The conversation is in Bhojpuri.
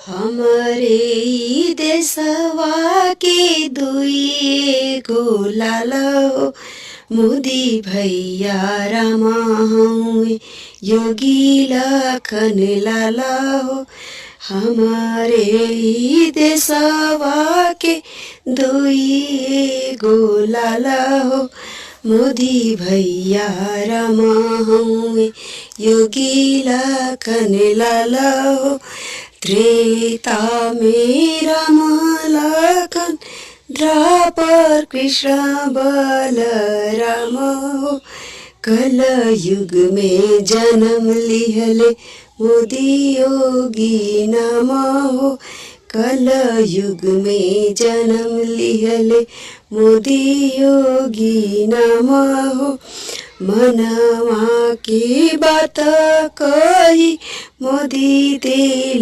हमरे ई देशवा के दुई गो लाल हो, मोदी भैया रामा हउए योगी लखन लाला हो। हमारे ई देशवा के दुई गो लाला हो, मोदी भैया रामा हउए योगी लखन लाला हो। त्रेता में राम लखन द्वापर कृष्ण बलराम हो। कल युग में जन्म लिहले मोदी योगी नाम हो। कल युग में जन्म लिहले मोदी योगी नाम हो। मनवा की बात कही मोदी दिल